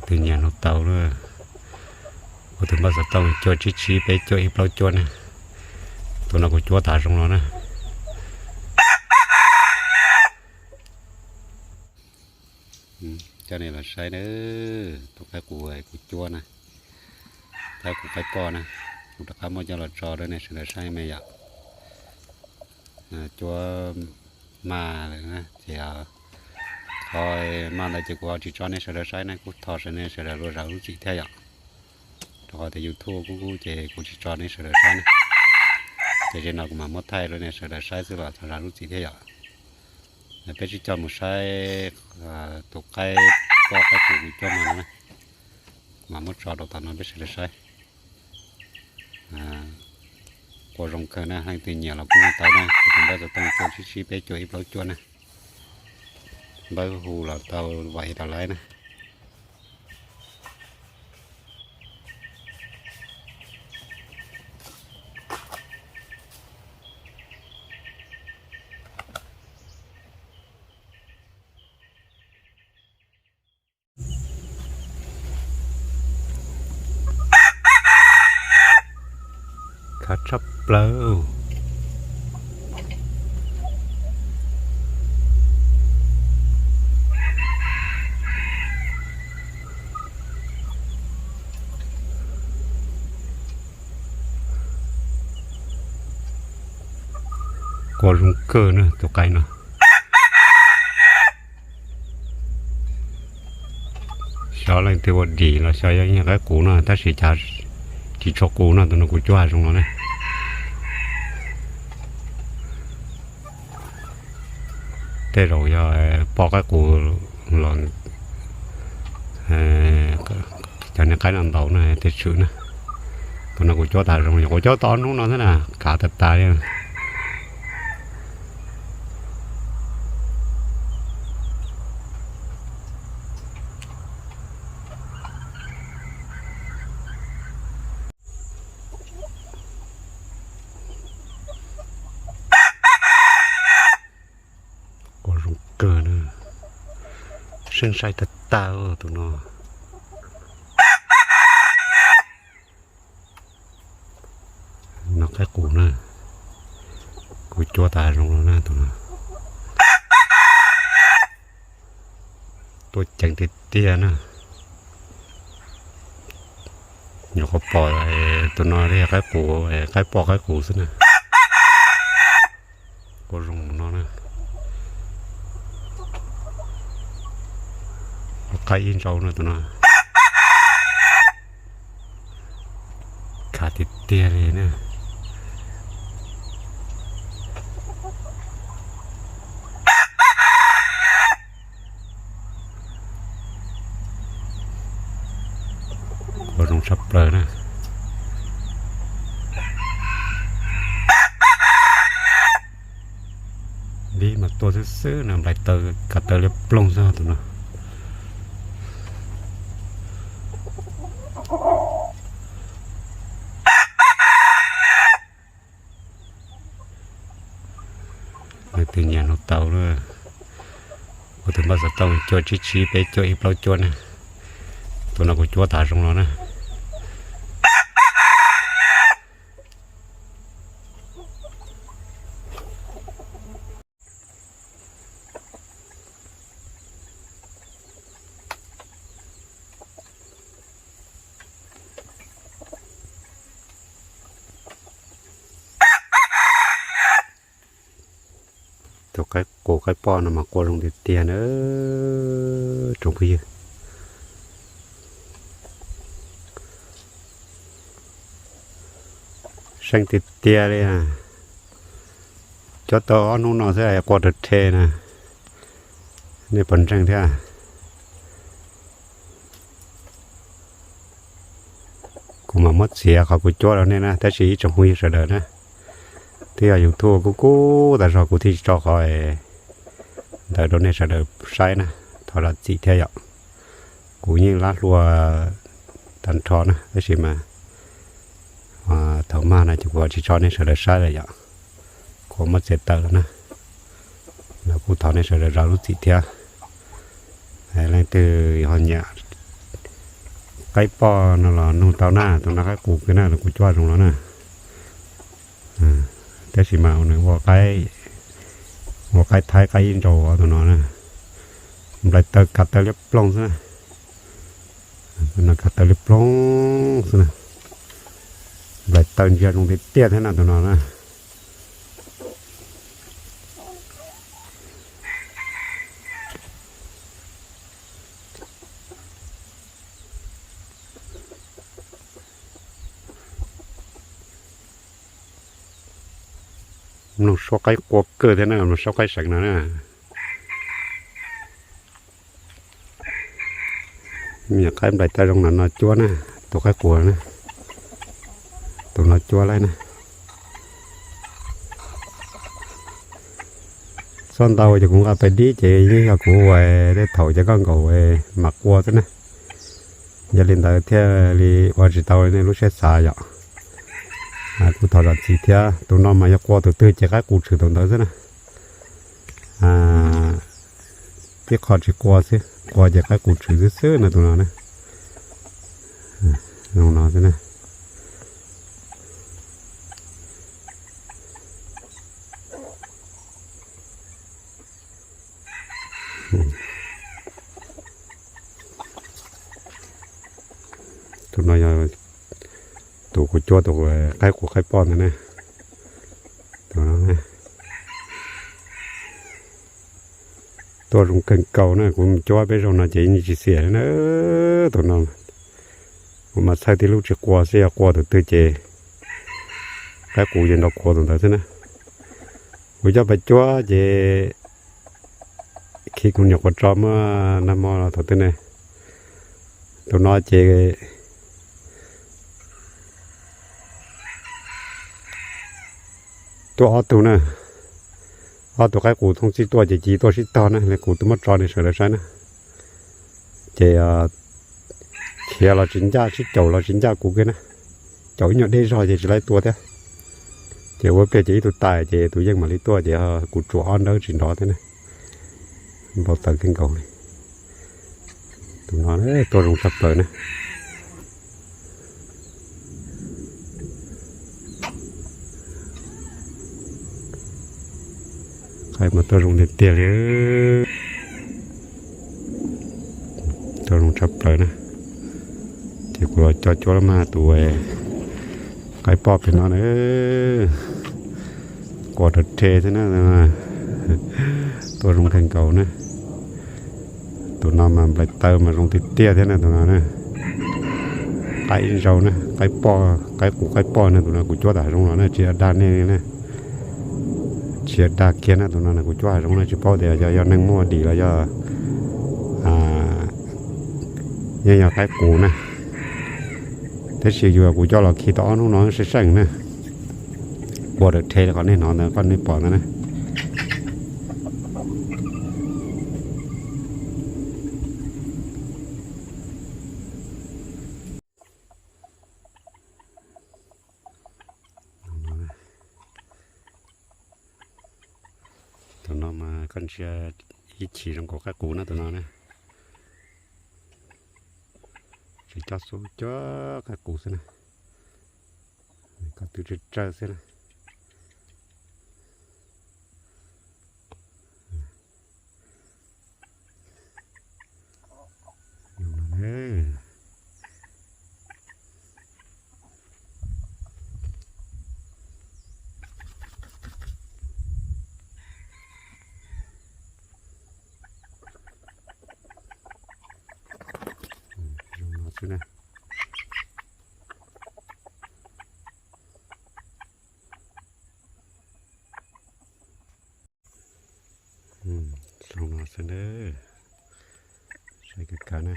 Tus nyiam hnub tau lawm. Kuv tus npawb xov tooj cuaj tsib tsib peb cuaj ib plaub cuaj na. Tus no kuv cuab tas zoo los na. Coj nej los saib na, tus qaib qus kuv cuab na, qaib qus qaib poj na, kuv rov qab muab coj los tso rau nej sawv daws saib me yom. Cuab maj lawm na ces qhov maj ntawd ces kuv ho tsis tso nej sawv daws saib na, kuj thov sawv nej sawv daws los zam lub txim thiab yom. Rau qhov tias YouTube kuj kub ces kuv tsis tso nej sawv daws saib na. Ces zeem no kuv mam muab thaij rau nej sawv daws saib xwb los thov zam lub txim thiab yom. Peb sib coj mus saib tus qaib poj qaib qus kuv cuab maj no na. Kuv mam muab tso rau tom no peb sawv daws saib. Qua zoo kawg na, leej twg nyiam los kuj tau na, kuv tus npawb xov tooj cuaj tsib tsib peb cuaj ib plaub cuaj na. Npawb hu los tau, vais los laiv na. Khav tshaj plaws. Qua zoo kawg na tus qaib no. Xyov leej twg ua dim los xyov yog ib qaib qus no tab sis cas tsis tshua qus no, tus no kuv cuab hav zoov no ne. Tej zaum yog poj qaib qus los cov niag qaib no ntaus na tej tshwm na. Tus no kuv cuab tas zoo, yog kuv cuab tau ob hnub no xwb na, kav tas tas li. Qua zoo kawg na, seej sai tag tag tus no. No qaib qus na, kuv cuab tas zoo no na tus no. Tuaj ceev tiag tiag na. Nyuam qhuav pom tus no li qaib qus, qaib poj qaib qus xwb na. Qua zoo no na. Qaib ib ntsau no tus no. Khav tiag tiag li na. Qua zoo tshaj plaws na. Dib mas tuaj xwb xwb no, nplaim taw kav taw liab ploog xwb tus no. Leej twg nyiam no tau lawm. Kuv tus npawb xov tooj cuaj tsib tsib peb cuaj ib plaub cuaj na. Tus no kuv cuab tas zoo los na. Tus qaib qus qaib poj no mas qua zoo tiag tiag na tsoom phooj ywg. Seej tiag tiag li. Cuab tau ob hnub no xwb qua rhe rhe na. Nej puas ntseeg thiab? Kuv mam muab txiav qhov kuv cuab rau nej na, tab sis ib tsoom phooj ywg sawv daws na, twb yog YouTube kuj kub tas zog kuv thiaj tsis tso qhov ntawd rau nej sawv daws saib na, thov zam txim thiab yom. Kuv yeej lab hlua tag nrho na, tab sis mas thaum mag no ces kuv tsis tso nej sawv daws saib lawm yom. Kuv muab txiav tawm lawm na, los kuj thov nej sawv daws zam lub txim thiab. Leej twg ho nyiam Qaib poj no los nug tau na, tus no qaib qus kiag na, kuv cuab zoo no na. Tab sis mas nws ua qaib, ua qaib thaib qaib ib ntsaus tus no na. Nplaim taw kav taw liab ploog xwb na. Tus no kav taw liab ploog xwb na. Nplaim taw ntsia zoo tiag tiag thiab na tus no na. Mloog suab qaib qua kawg thiab na, mloog suab qaib seev no na. Me nyuam qaib nplaim taw zoo no no cuab na, tus qaib qus na, tus no cuab laij na. Txhob ntau ces kuv nqa pais dib ces yeej yog kuv ua tej thaum cov koj nkaum mam qua xwb na. Yog li ntawd thiaj li ua tsis tau nej lub siab xav yom. Kuv thov zam txim thiab, tus no mas yog qua tus twg ces qaib qus tshwm tus ntawd xwb na. Tib qho tsis qua xwb, qua ces qaib qus tshwm xwb xwb no tus no na. Zoo no xwb na. Tus no yog tus kuv cuab tus qaib qus qaib poj ntawd na. Tus no tuaj zoo kawg nkaus na, kuv cuab peb zaug no ces yeej tsis xiam li na. Tus no kuv mas txhawj tib lub tsis qua xwb, yog qua tus twg ces qaib qus ces nrov khuav tus ntawd xwb na. Kuv coj pais cuab ces khi kuv nyuam qhuav tso muaj nag hmo los thaum twg ne. Tus no ces tuaj ob tug na, ob tug qaib qus thooj txij tuaj ces cia tuaj sib tog na, li kuv twb muab tso nej sawv daws saib na. Ces khiav los tsis ncaj, sib caum los tsis ncaj kuv kiag na. Caum ib nyuag deb zog ces tsis laib tua thiab. Ces ua pliag ces ib tug tais ces tus yeej mam li tuaj ces kuv tsuas ob nrawb tsis nrov thiab na. Npau taws kawg nkaus li. Tus no tuaj zoo tshaj plaws na. Qaib mas tuaj zoo tiag tiag li. Tuaj zoo tshaj plaws na. Ces kuv los coj cuab mas tus qaib poj pem no na, qua rau rhe thiab na. Tuaj zoo kawg nkaus na. Tus no mas nplaim taw mas zoo tiag tiag thiab na tus no na. Qaib ib ntsaus na, qaib poj, qaib qus qaib poj na, tus no kuv cuab tas zoo los na, tsis dag nej li na. Tsis dag kiag na, tus no kuv cuab hav zoov na, tsis paub tias yog, yog neeg muaj dim los yog, yeej yog qaib qus na. Tab sis yus kuv coj los khi tau ob hnub no seej seej na. Qua dawm rhe li qhov nej hnov ntawd, qhov nej pom ntawd na. Tus no mas koj ntsia ib chim zoo nkaus qaib qus na tus no na. Tsis cob xub, cuab qaib qus xwb na. Koj twb tsawg tsawg xwb na. Zoo no xwb na. Zoo no xwb na. Saib kawg kawg na.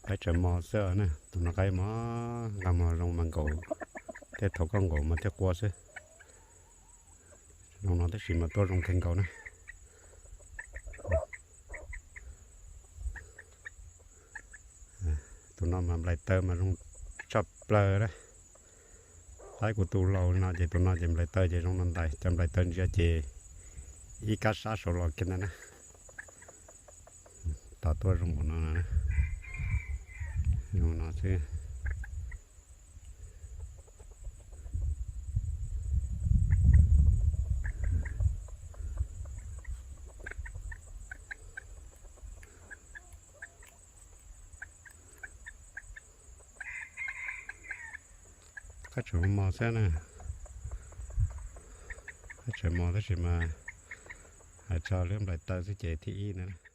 Qaib tsaws mos xwb na, tus no qaib mos, nqa mos zoo mas nkaum, tej thaum koj nkaum mas thiaj qua xwb. Zoo no tab sis mas tuaj zoo kawg nkaus na. Tus no mas nplaim taw mas zoo tshaj plaws na. Qaib kuv tu laus li no ces tus no ces nplaim taw ces zoo no ntais, cov nplaim taw ntsia ces ib kab sab saud los kiag ntag na. Tos tuaj zoo npaum no na. Zoo no xwb. Qab tsuas mos xwb na. Qab tsuas mos tab sis mas hais tso lub nplaim taw xwb ces thib ib na.